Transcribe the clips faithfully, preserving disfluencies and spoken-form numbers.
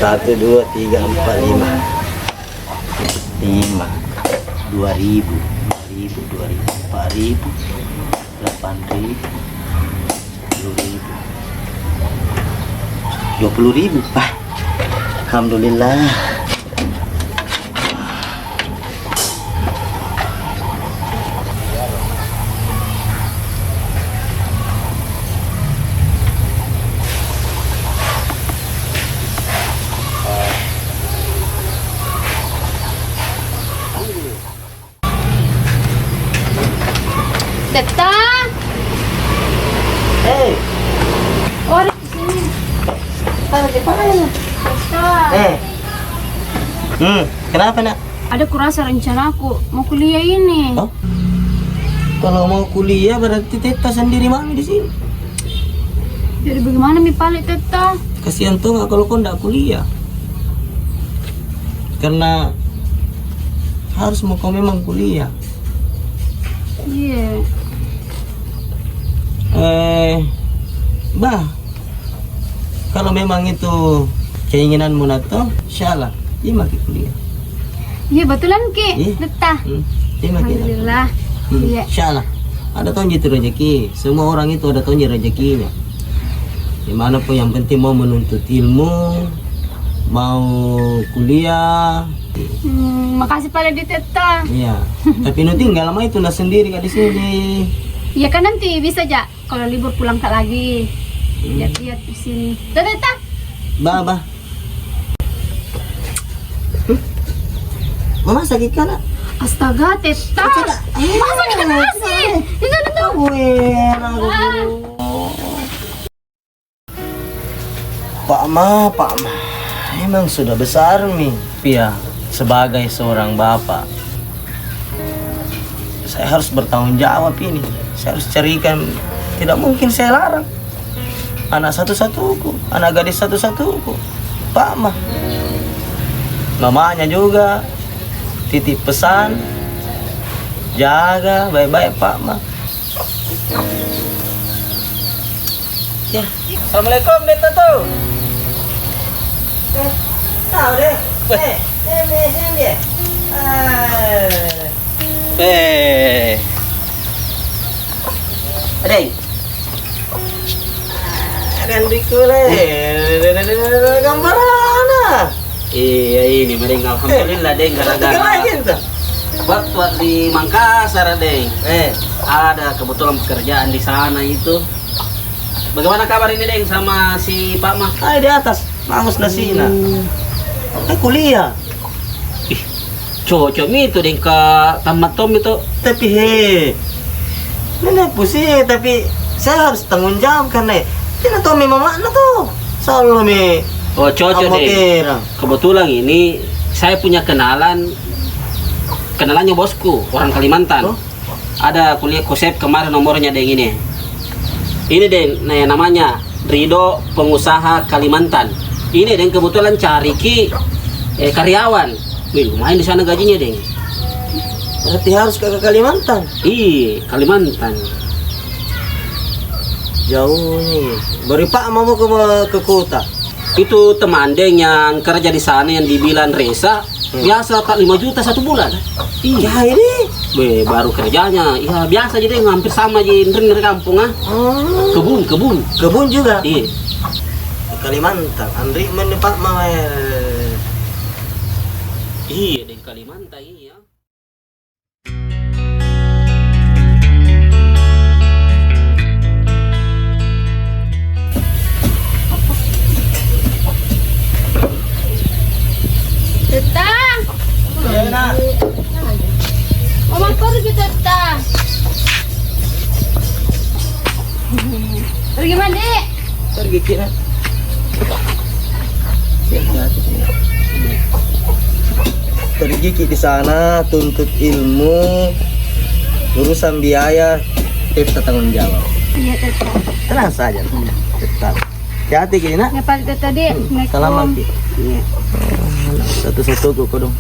Satu, dua, tiga, empat, lima. Lima. Dua ribu. Dua ribu, dua ribu, empat ribu, delapan ribu, sepuluh ribu, dua puluh ribu. Ah, alhamdulillah. Tetta. Hei. Oh, ada di sini. Ada di mana? Tetta. Eh. Hmm, kenapa, Nak? Ada kurasa rencanaku mau kuliah ini. Oh? Kalau mau kuliah, berarti Tetta sendiri mami di sini. Jadi bagaimana mi pale, Tetta? Kasihan tong kalau kau ndak kuliah. Karena harus mau kau memang kuliah. Iya. Eh, bah, kalau memang itu keinginanmu, Nak, toh, insya Allah, iya maki kuliah. Iya, betulan ki, Tetta. Hmm, iya maki. Alhamdulillah. Hmm, iya. Insya Allah. Ada tong ji itu rezeki. Semua orang itu ada tong ji rezekinya. Gimana pun, yang penting mau menuntut ilmu, mau kuliah. Hmm, makasih pale di Tetta. Iya. Tapi nu tinggal lama itu, Nak, sendiri ka di sini. Iya kan, nanti bisa ja kalau libur pulang ka lagi. Hmm. Lihat-lihat di sini. Dah, Tetta. Bah, bah. Hmm? Mama sakit ka, Nak? Astaga, Tetta. Masa kita nasi? Itu, itu. Pak Ma, Pak Ma, emang sudah besar mi. Iya, sebagai seorang bapak, saya harus bertanggung jawab ini. Saya harus carikan, tidak mungkin saya larang. Anak satu-satuku, anak gadis satu-satuku, Pak Ma. Mamanya juga titip pesan, jaga baik-baik Pak Ma. Ya. Assalamualaikum, Dek Tatu. Eh, tahu deh. Weh. Eh, eh, eh, eh, dia. Ah. Eh. Adeng. Adeng Riko le. Gambar mana? Iya, ini, Deng. Alhamdulillah, Deng, gara-gara waktu di Makassar, Deng. Eh. Ada kebetulan pekerjaan di sana itu. Bagaimana kabar ini, Deng, sama si Pak Ma? Ah, di atas. Bagus nasina. Hmm. Eh, kuliah. Ih, cocok mi itu, Deng, ka tamat tommi tu. Tapi, he, nenek pusing, tapi saya harus tanggung jawab karena, eh, tidak tahu mi mamana tu. Selalu mi. Oh, cocok, Deng. Kebetulan ini saya punya kenalan, kenalannya bosku, orang Kalimantan. Oh? Ada kuliah, ku save kemarin nomornya, Deng, ini. Ini, Deng, na-, namanya Rido, pengusaha Kalimantan. Ini, Deng, kebetulan cari ki, eh, karyawan. Wih, lumayan di sana gajinya, Deng. Berarti harus ke, ke Kalimantan? Iya, Kalimantan. Jauh ni. Beri Pak mau ke, ke kota. Itu teman, Deng, yang kerja di sana yang dibilang Resa, hmm, biasa tak lima juta satu bulan. Iya. Jadi? Be, baru kerjanya, iya, biasa ji, Deng, hampir sama ji, nrin dari kampung, ah. Oh. Kebun, kebun. Kebun juga? Iya. Di Kalimantan, Andri men Pak Mawel. Iya, Deng, Kalimantan, iya. Tetta. Iya, Nak. Mama pergi, Tetta. Pergi mandi. Pergi ki, Nak. Pergi ki di sana, tuntut ilmu, urusan biaya, Tetta tanggung jawab. Iya, Tetta. Tenang saja, Tetta. Hati-hati ki, Nak. Ya, paling tadi. Hmm, salam lagi. Iya. Satu-satu ku kodong.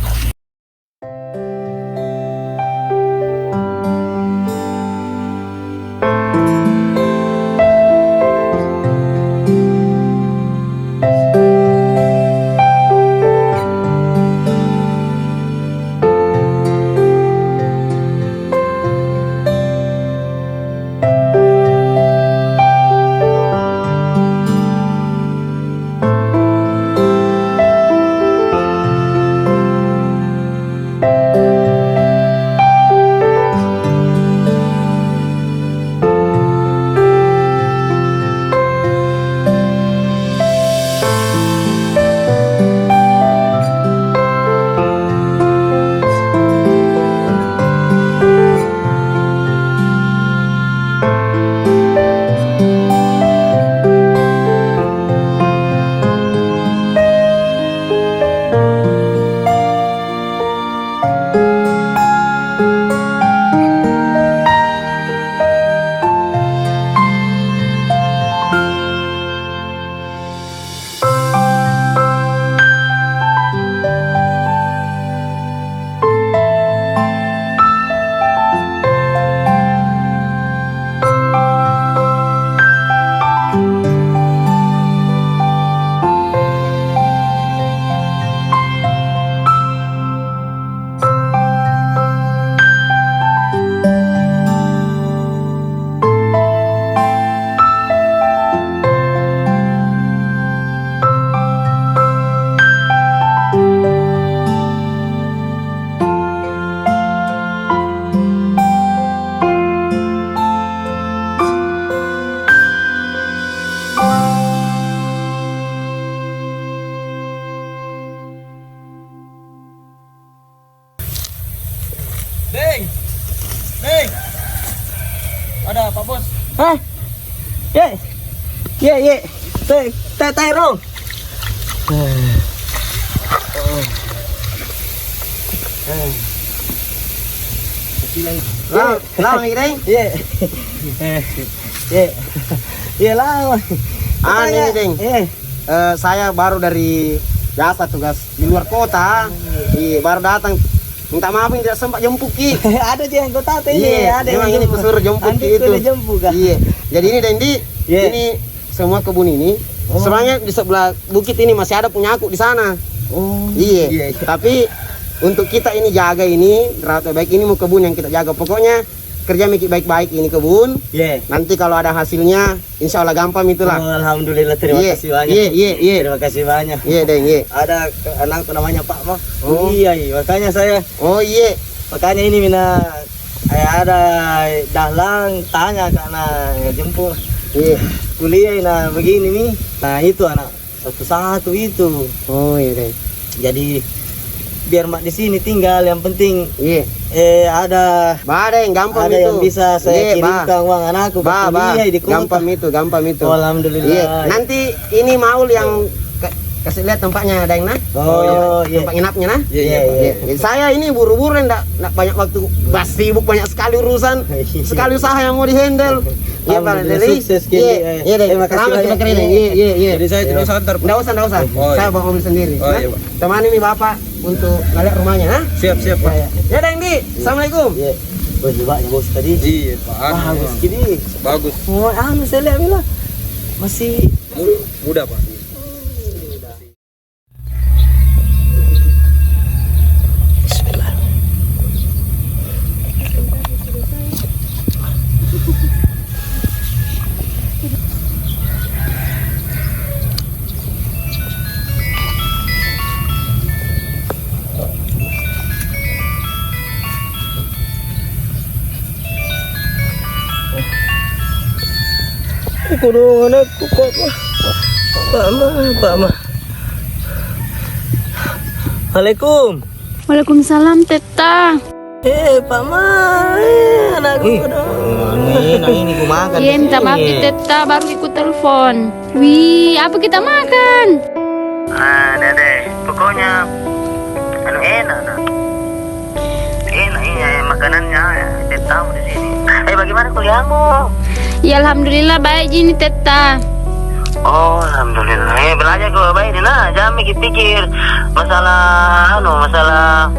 Deng! Deng! Ada Pak Bos. Hah? Ye. Ye, ye. Tai, tai, tai, ro. Lama, lama lagi, Deng? Ye. Ye. Ye, lama. Ah, ini, Deng. Ye. Eh, saya baru dari biasa tugas di luar kota. Iya, baru datang. Minta maaf ini tidak sempat jemput ki. Ada ji anggota tadi, iya, ada memang ini kusuruh jemput ki itu. Iya. Jadi ini, Dendi, iya, ini semua kebun ini, oh, sebenarnya di sebelah bukit ini masih ada punya aku di sana. Oh, iya, iya. Tapi untuk kita ini jaga ini, rawat baik ini mau kebun yang kita jaga. Pokoknya kerja miki baik-baik ini kebun. Iya. Nanti kalau ada hasilnya, insya Allah gampang itulah. Oh, alhamdulillah, terima kasih banyak. Iya, iya, iya. Terima kasih banyak. Iya, Deng, iya. Ada ke-, anakku namanya Pak Mah. Oh. Iya, iya, makanya saya. Oh, iya. Makanya ini mina, eh, ada dahlan tanya karena jemput. Iya. Kuliah, nah, begini nih. Nah, itu anak satu-satu itu. Oh, iya, Deng. Jadi, biar mak di sini tinggal, yang penting, iya, eh, ada, ba, Deng, gampang ada itu yang bisa saya, iya, ba, kirimkan uang anakku ke kuliah di kota. Gampang itu, gampang itu. Oh, alhamdulillah. Iya. Nanti ini Maul yang ka-, kasih lihat tempatnya, Deng, nah. Oh, iya. Tempat nginapnya, nah. Iya, iya, Pak. Iya. Jadi saya ini buru-buru, ndak, ndak banyak waktu, pas sibuk, banyak sekali urusan. Iya. Sekali usaha yang mau di-handle. Iya, Pak. Alhamdulillah, jadi, sukses, iya, Kendi, eh. Iya, Deng. Terima kasih banyak. Iya, iya, iya. Jadi saya tidak usah antar, Pak? Ndak usah, ndak usah. Oh, iya. Saya bawa mobil sendiri. Oh, iya, Pak. Temani mi Bapak untuk ngeliat rumahnya, ha? Siap, siap, Pak. Iya, iya. Ya, Deng, Di. Iya. Assalamualaikum. Iya. Weh, hebatnya bos tadi. Iya, Pak. Bagus, Kendi. Bagus. Oh, anu, saya lihat, Mila. Masih mu-, muda, Pak. Bismillah. Kodong anakku, Pak Ma. Pak Ma, Pak Ma. Waalaikum. Waalaikumsalam, Tetta. Eh, Pak Ma, eh, anakku, kodong. Ini, ini ku makan. Iya, minta maaf, Tetta, baru ikut telepon. Wih, apa kita makan? Ah, deh, deh. Pokoknya, anu, enak, nah. Enak, iya, makanannya, ya, Tetta, di sini. Eh, bagaimana kuliahmu? Ya, alhamdulillah, baik ji ini, Tetta. Oh, alhamdulillah. Eh, belajar ko baik, Dina. Jangan mikir-pikir masalah, anu, masalah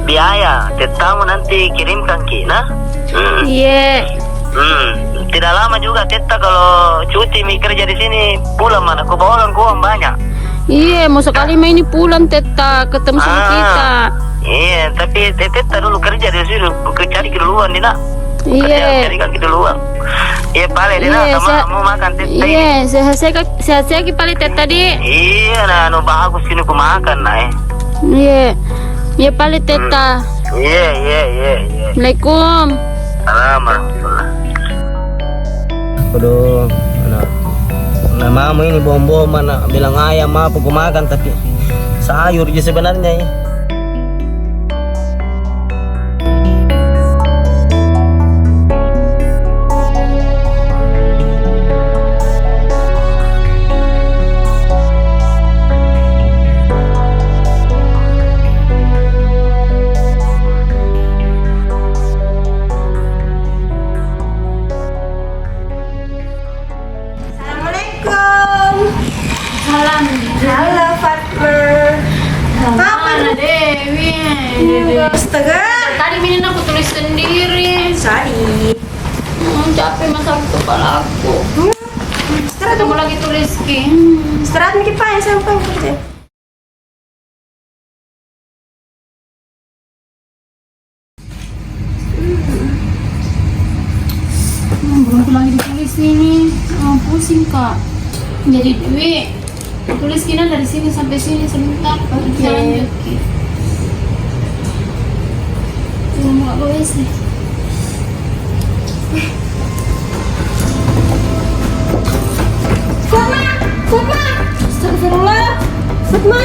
biaya. Tettamu nanti kirimkan ki, nah. Hmm. Iya. Hmm. Tidak lama juga Tetta kalau cuti mi kerja di sini, pulang mana? Ko bawa orang ko uang banyak. Iya, mau sekali ma ini pulang Tetta ketemu sama kita. Iya, tapi Tetta dulu kerja di sini, cari keduluan, Dina. Iya. Kerja, cari kaki duluan. Iya, pale, Dina, iya, sama mau makan Tetta ini. Iya, sehat-sehat, sehat-sehat ki pale Tetta, di. Iya, nah, anu bagus ini ku makan, nah, eh. Iya. Iya, pale Tetta. Iya, iya, iya, iya. Assalamualaikum. Salam warahmatullah. Aduh, anak. Nah, mama ini bohong-bohong, mana bilang ayam apa ku makan, tapi sayur ji sebenarnya, eh. Assalamualaikum. Salam. Halo, partner. Mana Dewi? Astaga. Tadi mi ini aku tulis sendiri. Sorry. Hmm, capek ma sakit kepala aku. Hmm. Istirahat. Ketemu lagi tulis ki. Hmm. Istirahat mi ki, Pak, yang sampai kerja. Hmm, belum ku lagi ditulis ini. Ah, pusing, Kak. Jadi duit. Tulis ki nah dari sini sampai sini sebentar. Oke. Jangan lupa. Oke. Tunggu aku W C. Fatma! Fatma! Astagfirullah! Fatma!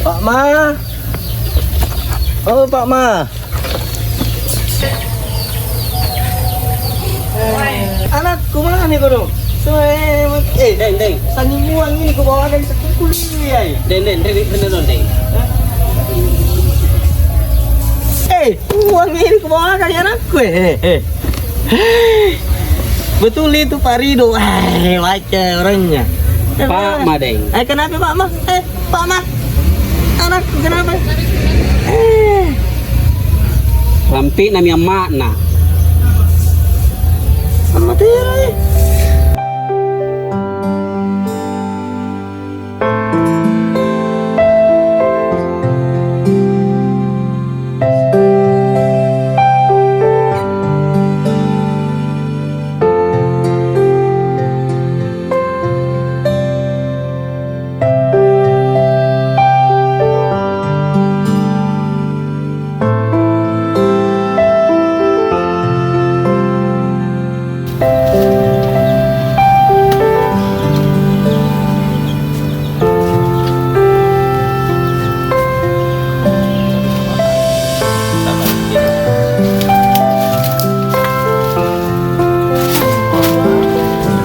Pak Ma. Oh, Pak Ma. Anakku mana ni kono? So, eh, eh, Deng, Deng. Sani uang ini kubawakan sekukul ini, ai. Deng, Deng, Deng, Deng, Deng, Deng. Eh, uang ini kubawakan anakku, eh, eh, eh. Betul itu Pak Rido. Eh, baca orangnya. Pak Ma, Deng. Eh, kenapa Pak Ma? Eh, Pak Ma. Anakku kenapa? Eh. Rampikna mi ammakna. Sama tiri.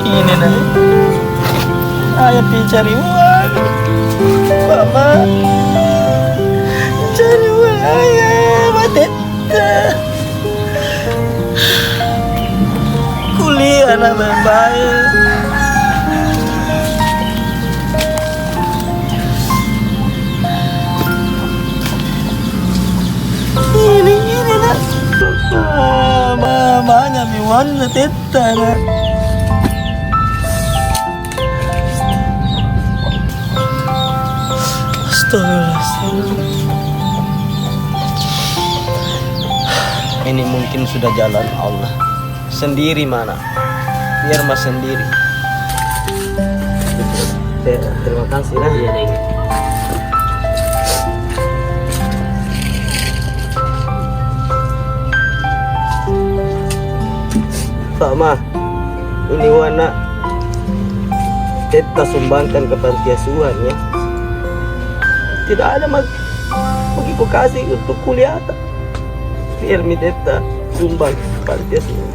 Ini nah. Ayah pi cari uang. Mama. Cari uang ayah. Mati. Kuliah anak baik-baik. Mana tetta na. Astagfirullah, astagfirullah. Ini mungkin sudah jalan Allah. Sendiri mana? Biar ma sendiri. Te-, terima kasih lah. Iya, Neng. Pak, Ma, ini uang nak tetta sumbangkan ke panti asuhan, ya. Tidak ada ma-, mau kukasih untuk kuliah ta. Biar mi tetta sumbang ke panti asuhan.